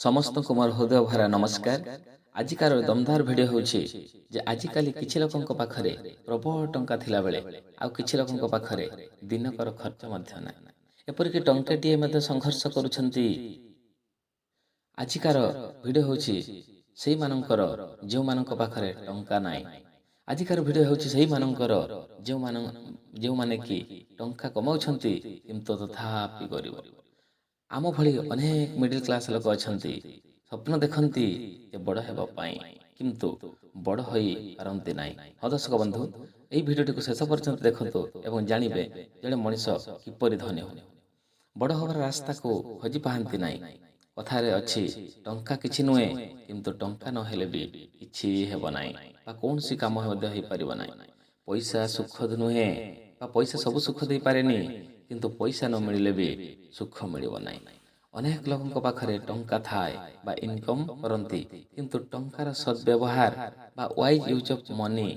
ସମସ୍ତଙ୍କୁ ମୋର ହୃଦୟ ଭରା ନମସ୍କାର। ଆଜିକାର ଦମଦାର ଭିଡ଼ିଓ ହେଉଛି ଯେ ଆଜିକାଲି କିଛି ଲୋକଙ୍କ ପାଖରେ ପ୍ରବଳ ଟଙ୍କା ଥିଲାବେଳେ ଆଉ କିଛି ଲୋକଙ୍କ ପାଖରେ ଦିନକର ଖର୍ଚ୍ଚ ମଧ୍ୟ ନାହିଁ। ଏପରିକି ଟଙ୍କାଟିଏ ମଧ୍ୟ ସଂଘର୍ଷ କରୁଛନ୍ତି। ଆଜିକାର ଭିଡ଼ିଓ ହେଉଛି ସେଇମାନଙ୍କର, ଯେଉଁମାନଙ୍କ ପାଖରେ ଟଙ୍କା ନାହିଁ। ଆଜିକାର ଭିଡ଼ିଓ ହେଉଛି ସେଇମାନଙ୍କର, ଯେଉଁମାନେ କି ଟଙ୍କା କମାଉଛନ୍ତି କିନ୍ତୁ ତଥାପି ଗରିବ। ଆମ ଭଳି ଅନେକ ମିଡିଲ୍ କ୍ଲାସ୍ ଲୋକ ଅଛନ୍ତି, ସ୍ୱପ୍ନ ଦେଖନ୍ତି ଯେ ବଡ଼ ହେବା ପାଇଁ, କିନ୍ତୁ ବଡ଼ ହୋଇପାରନ୍ତି ନାହିଁ। ହଁ ଦର୍ଶକ ବନ୍ଧୁ, ଏହି ଭିଡ଼ିଓଟିକୁ ଶେଷ ପର୍ଯ୍ୟନ୍ତ ଦେଖନ୍ତୁ ଏବଂ ଜାଣିବେ ଜଣେ ମଣିଷ କିପରି ଧନୀ ହୁଏ। ବଡ଼ ହେବାର ରାସ୍ତାକୁ ଖୋଜି ପାଆନ୍ତି ନାହିଁ। କଥାରେ ଅଛି, ଟଙ୍କା କିଛି ନୁହେଁ, କିନ୍ତୁ ଟଙ୍କା ନହେଲେ ବି କିଛି ହେବ ନାହିଁ ବା କୌଣସି କାମ ମଧ୍ୟ ହୋଇପାରିବ ନାହିଁ। ପଇସା ସୁଖ ନୁହେଁ ବା ପଇସା ସବୁ ସୁଖ ଦେଇପାରେନି, କିନ୍ତୁ ପଇସା ନ ମିଳିଲେ ବି ସୁଖ ମିଳିବ ନାହିଁ। ଅନେକ ଲୋକଙ୍କ ପାଖରେ ଟଙ୍କା ଥାଏ ବା ଇନକମ୍ କରନ୍ତି, କିନ୍ତୁ ଟଙ୍କାର ସଦ୍ବ୍ୟବହାର ବା ୱାଇଜ୍ ୟୁଜ୍ ଅଫ୍ ମନି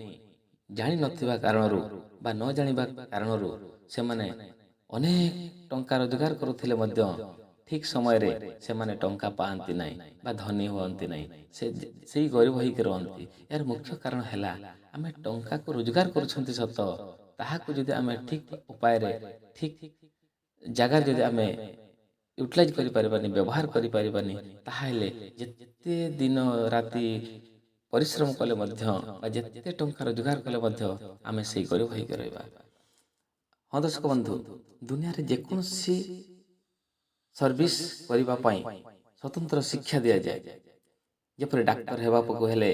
ଜାଣିନଥିବା କାରଣରୁ ବା ନ ଜାଣିବା କାରଣରୁ ସେମାନେ ଅନେକ ଟଙ୍କା ରୋଜଗାର କରୁଥିଲେ ମଧ୍ୟ ଠିକ୍ ସମୟରେ ସେମାନେ ଟଙ୍କା ପାଆନ୍ତି ନାହିଁ ବା ଧନୀ ହୁଅନ୍ତି ନାହିଁ। ସେ ସେଇ ଗରିବ ହେଇକି ରୁହନ୍ତି। ଏହାର ମୁଖ୍ୟ କାରଣ ହେଲା, ଆମେ ଟଙ୍କାକୁ ରୋଜଗାର କରୁଛନ୍ତି ସତ, ତାହାକୁ ଯଦି ଆମେ ଠିକ୍ ଉପାୟରେ, ଠିକ୍ ଜାଗାରେ ଯଦି ଆମେ ୟୁଟିଲାଇଜ୍ କରିପାରିବାନି, ବ୍ୟବହାର କରିପାରିବାନି, ତାହେଲେ ଯେତେ ଦିନ ରାତି ପରିଶ୍ରମ କଲେ ମଧ୍ୟ ବା ଯେତେ ଟଙ୍କା ରୋଜଗାର କଲେ ମଧ୍ୟ ଆମେ ସେଇ ଗରିବ ହେଇକି ରହିବା। ହଁ ଦର୍ଶକ ବନ୍ଧୁ, ଦୁନିଆରେ ଯେକୌଣସି ସର୍ଭିସ କରିବା ପାଇଁ ସ୍ୱତନ୍ତ୍ର ଶିକ୍ଷା ଦିଆଯାଏ। ଯେପରି ଡାକ୍ତର ହେବାକୁ ହେଲେ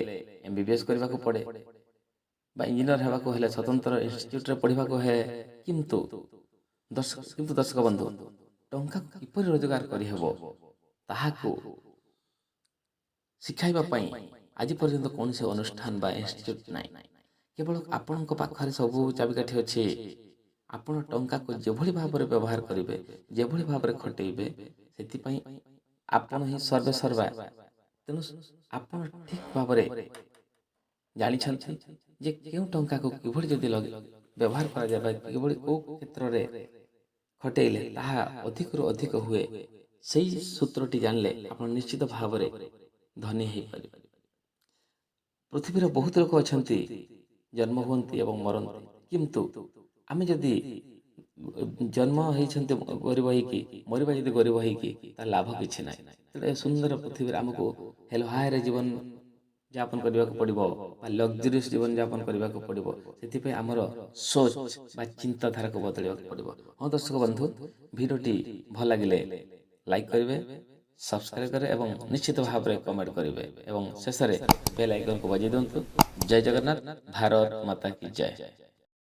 ଏମବିବିଏସ୍ କରିବାକୁ ପଡ଼େ ବା ଇଞ୍ଜିନିୟର ହେବାକୁ ହେଲେ ସ୍ୱତନ୍ତ୍ର ଇନଷ୍ଟିଚ୍ୟୁଟ୍ରେ ପଢ଼ିବାକୁ ହୁଏ। କିନ୍ତୁ ଦର୍ଶକ ବନ୍ଧୁ, ଟଙ୍କାକୁ କିପରି ରୋଜଗାର କରିହେବ, ତାହାକୁ ଶିଖାଇବା ପାଇଁ ଆଜି ପର୍ଯ୍ୟନ୍ତ କୌଣସି ଅନୁଷ୍ଠାନ ବା ଇନଷ୍ଟିଚ୍ୟୁଟ୍ ନାହିଁ। କେବଳ ଆପଣଙ୍କ ପାଖରେ ସବୁ ଚାବିକାଠି ଅଛି। ଆପଣ ଟଙ୍କାକୁ ଯେଭଳି ଭାବରେ ବ୍ୟବହାର କରିବେ, ଯେଭଳି ଭାବରେ ଖଟେଇବେ, ସେଥିପାଇଁ ଆପଣ ହିଁ ସର୍ବେ ସର୍ବା। ତେଣୁ ଆପଣ ଠିକ୍ ଭାବରେ ଜାଣିଛନ୍ତି ଯେ କେଉଁ ଟଙ୍କାକୁ କିଭଳି ଯଦି ବ୍ୟବହାର କରାଯାଏ ବା କିଭଳି କେଉଁ କ୍ଷେତ୍ରରେ ଖଟେଇଲେ ତାହା ଅଧିକରୁ ଅଧିକ ହୁଏ, ସେଇ ସୂତ୍ରଟି ଜାଣିଲେ ଆପଣ ନିଶ୍ଚିତ ଭାବରେ ଧନୀ ହେଇପାରିବେ। ପୃଥିବୀର ବହୁତ ଲୋକ ଅଛନ୍ତି, ଜନ୍ମ ହୁଅନ୍ତି ଏବଂ ମରନ୍ତି। କିନ୍ତୁ ଆମେ ଯଦି ଜନ୍ମ ହେଇଛନ୍ତି ଗରିବ ହେଇକି, ମରିବା ଯଦି ଗରିବ ହେଇକି, ତାର ଲାଭ କିଛି ନାହିଁ। ତେଣୁ ଏ ସୁନ୍ଦର ପୃଥିବୀରେ ଆମକୁ ହେଲହାୟରେ ଜୀବନ ଯାପନ କରିବାକୁ ପଡ଼ିବ ବା ଲକ୍ଜରିୟସ୍ ଜୀବନ ଯାପନ କରିବାକୁ ପଡ଼ିବ। ସେଥିପାଇଁ ଆମର ସୋଚ ବା ଚିନ୍ତାଧାରାକୁ ବଦଳିବାକୁ ପଡ଼ିବ। ହଁ ଦର୍ଶକ ବନ୍ଧୁ, ଭିଡ଼ିଓଟି ଭଲ ଲାଗିଲେ ଲାଇକ୍ କରିବେ, ସବସ୍କ୍ରାଇବ୍ କରିବେ ଏବଂ ନିଶ୍ଚିତ ଭାବରେ କମେଣ୍ଟ କରିବେ ଏବଂ ଶେଷରେ ବେଲ୍ ଆଇକନ୍କୁ ବଜାଇ ଦିଅନ୍ତୁ। ଜୟ ଜଗନ୍ନାଥ, ଭାରତ ମାତା କି ଜୟ।